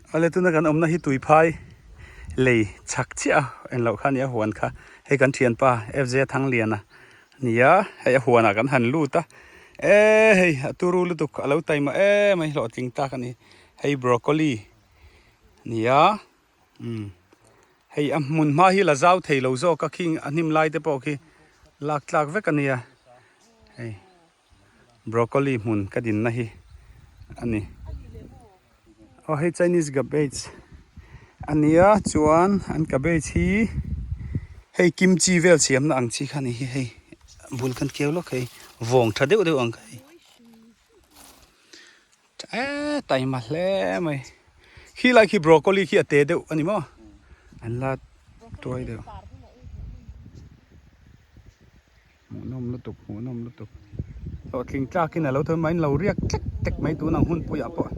Awle tuna kan awmna hi tuiphai lei chhak chiah a en loh kha a nia huan kha hei kan thianpa F_J Thangliana a ni a hei a huanah kan han lut a e hei a turu lutuk a lo taima em a hi hlawhtling tak a ni hei broccoli a ni a umm hei a hmun hma hi la zau thei lo zawk a khing a hnim lai te pawh khi lak tlak vek a nia hei. Broccoli hmun ka dinna hi a ni. Aw hei Chinese cabbage a nia chuan an cabbage hi hei kimchi vel siamna ang chi kha a ni hi hei bul kan keu lawk hei vawng tha deuh deuh ang kha hei eee taima hle mai khi lai khi broccoli khi a te deuh a ni maw an la tuai deuh. Hmuhnawm lutuk hmuhnawm lutuk hlawhtling tlakin a lo thawi mai in lo riak tlek tlek mai tun ang hun puiah pawh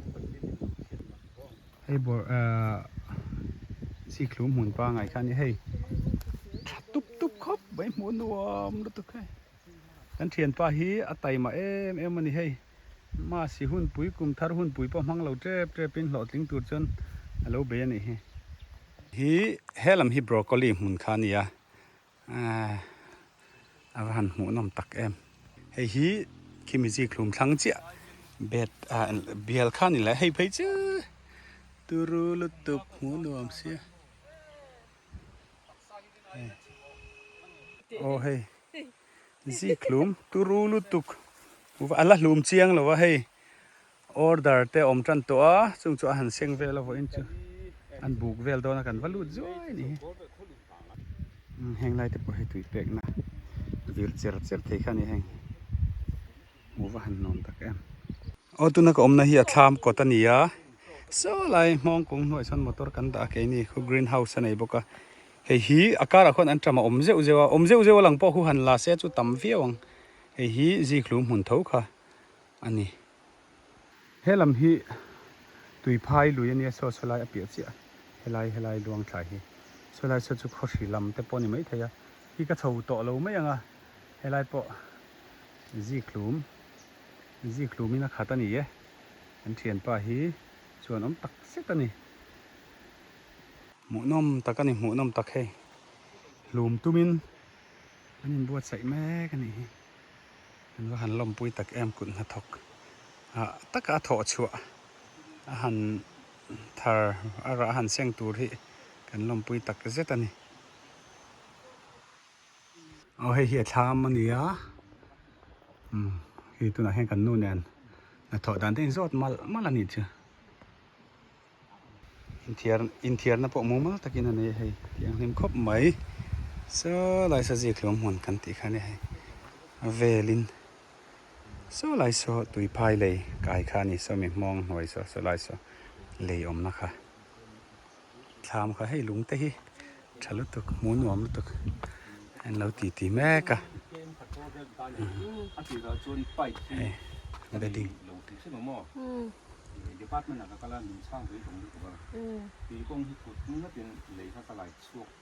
hei bawr ahh zikhlum hmun pangai kha a ni hei tha tup tup khawp mai hmuh nuam lutuk hei kan thianpa hi a taima em em a ni hei masi hunpui kum thar hunpui pawh hmang lo tep tep in hlawhtling tur chuan a lo bei a nih hi. Hi he lam hi broccoli hmun kha a ni a. A va han hmuh nawm tak em. Hei hi khimi zik hlum thlang chiah bed ah bial kha a ni le hei phei chu turu lutuk hmuh nuam sia aw hei zik hlum turu lutuk a la hlum chiang lo a hei. Order te awm tan tawh a, chung chu a han seng vel a vawiin chu an buk vel dawn a kan va lut zuai a ni hi. Heng lai te pawh hei tui pekna vir cher cher thei kha a ni heng hmuh va han nuam tak em. Aw tuna ka awmna hi a thlam kawt a ni a, saw lai hmawng kung hnuaiah chuan motor kan dah a keini khu green house a nei bawk a, hei hi a karah khuan an ṭam a awm zeuh zeuh a, awm zeuh zeuh a lang pawh khu han la se chu tam viau ang, hei hi zikhlum hmun tho kha a ni. He lam hi tuiphai lui a nia saw saw lai a piah chiah helai helai luang thlai hi saw lai saw chu khawhri lam te pawh a ni maithei a hi ka chho tawh lo mai ang a helai pawh zikhlum zikhlum in a khat a ni e kan thianpa hi chuan awm tak zet a ni hmuhnawm tak a ni hmuhnawm tak hei hlum tumin an inbuatsaih mek a nih hi. An va han lawmpui tak em kut hnathawk ah taka a thawh chhuah a han thar a rah a han seng tur hi kan lawmpui tak zet a ni. Aw hei hi a thlam a ni a umm hei tunah hian kan nu nen hnathawh dan te inzawt malh malh a nih chu. Inthiar inthiarna pawh mumal takin a nei a hei thianghlim khawp mai saw lai saw zikhlum hmun kan tih kha a nia hei a velin saw lai saw tui phai lei kai kha a ni saw mi hmawng hnuai saw saw lai saw lei awmna kha thlam kha hei lung te hi tha lutuk hmuh nuam lutuk an lo ti ti mek a hei bedding. Department ah ka kal a, min chhang ve tawng lutuk a, tui kawng hi thut ngatin lei kha ka lai chhuak.